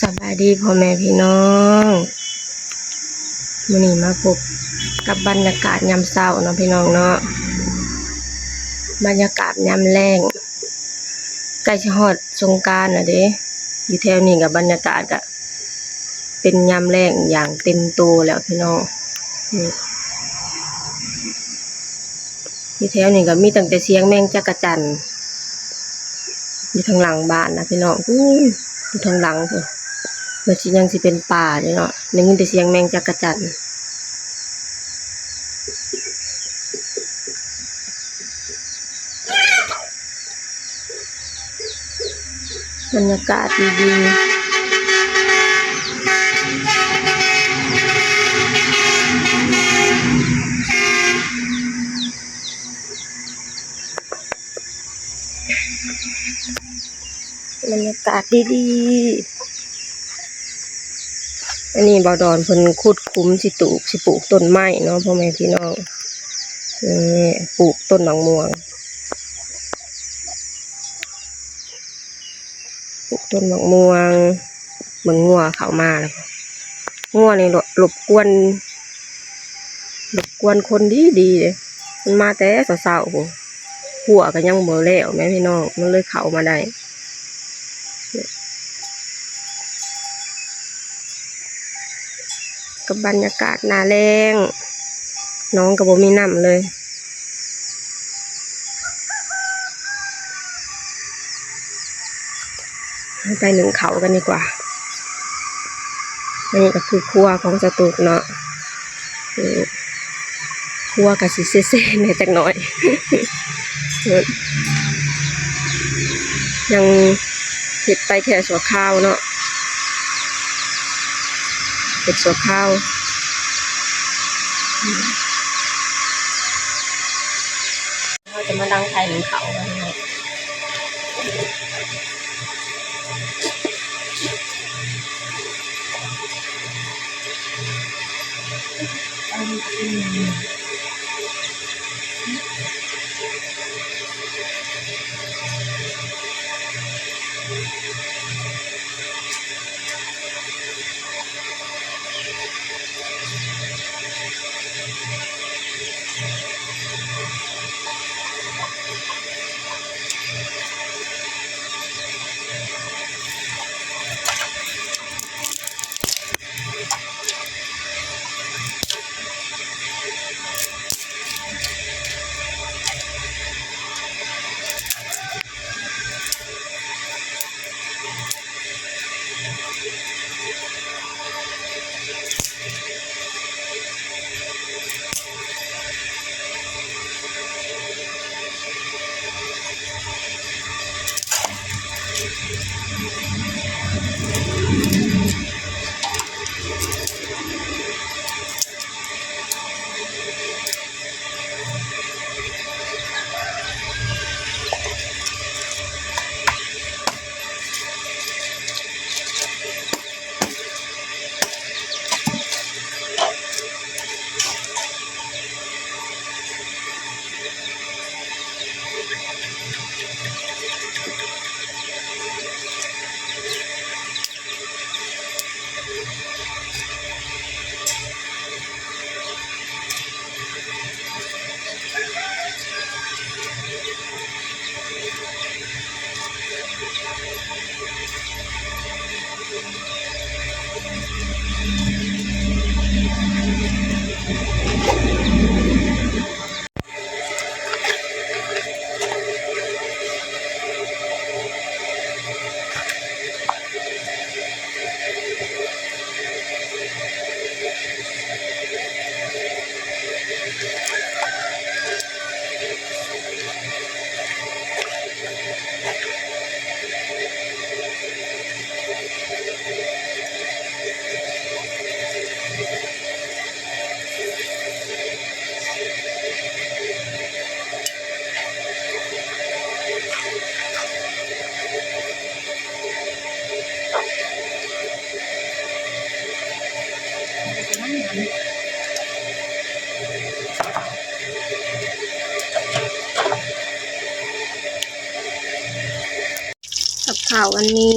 ສະບາຍດີພໍ່ແມ່ພີ່ນ້ອງ, ມື້ນີ້ມາພົບກັບບັນຍາກາດຍາມເຊົ້າເນາະພີ່ນ້ອງເນາະ, ບັນຍາກາດຍາມແລ້ງ ໃກ້ຊິຮອດສົງການແລ້ວເດ້. ຢູ່ແຖວນີ້ກໍບັນຍາກາດກໍເປັນຍາມແລ້ງຢ່າງເຕັມໂຕແລ້ວພີ່ນ້ອງ. ນີ້ ຢູ່ແຖວນີ້ກໍມີຕັ້ງແຕ່ສຽງແມງຈັກກະຈັນ ຢູ່ທາງຫຼັງບ້ານນະພີ່ນ້ອງ, ພຸ້ນ ຢູ່ທາງຫຼັງພຸ້ນ ມັນຊິຍັງຊິເປັນປ່າຢູ່ເນາະ, ໄດ້ຍິນແຕ່ສຽງແມງຈັກກະຈັນ. ບັນຍາກາດດີໆ ບັນຍາກາດດີໆ. ອັນນີ້ບ່າວດອນເພິ່ນຂຸດຂຸມຊິຕູກ ຊິປູກຕົ້ນໄມ້ເນາະ ພໍ່ແມ່ພີ່ນ້ອງ. ນີ້ ປູກຕົ້ນໝາກມ່ວງ ປູກຕົ້ນໝາກມ່ວງ. ເບິ່ງງົວເຂົ້າມາແລ້ວ, ງົວນີ້ລົບກວນ ລົບກວນຄົນດີໆເດ້, ມັນມາແຕ່ເຊົ້າໆພຸ້ນ, ຮົ້ວກໍຍັງບໍ່ແລ້ວແມ່ພີ່ນ້ອງ, ມັນເລີຍເຂົ້າມາໄດ້. ກັບບັນຍາກາດໜ້າແລ້ງ, ໜອງກໍບໍ່ມີນ້ຳເລີຍ. ໄປໜຶ້ງເຂົ້າກັນດີກວ່າ. ອັນນີ້ກໍຄືຄົວຂອງສາວຕຸກເນາະ, ຄືຄົວກໍຊິເຊໆແດ່ຈັກໜ້ອຍ. ຍັງເຮັດໄປແຄ່ຊົ່ວຄາວເນາະ, ເຮັດຊົ່ວຄາວ. ເຮົາຈະມາດັງໄຟໜຶ້ງເຂົ້າ. ກັບເຂົ້າອັນນີ້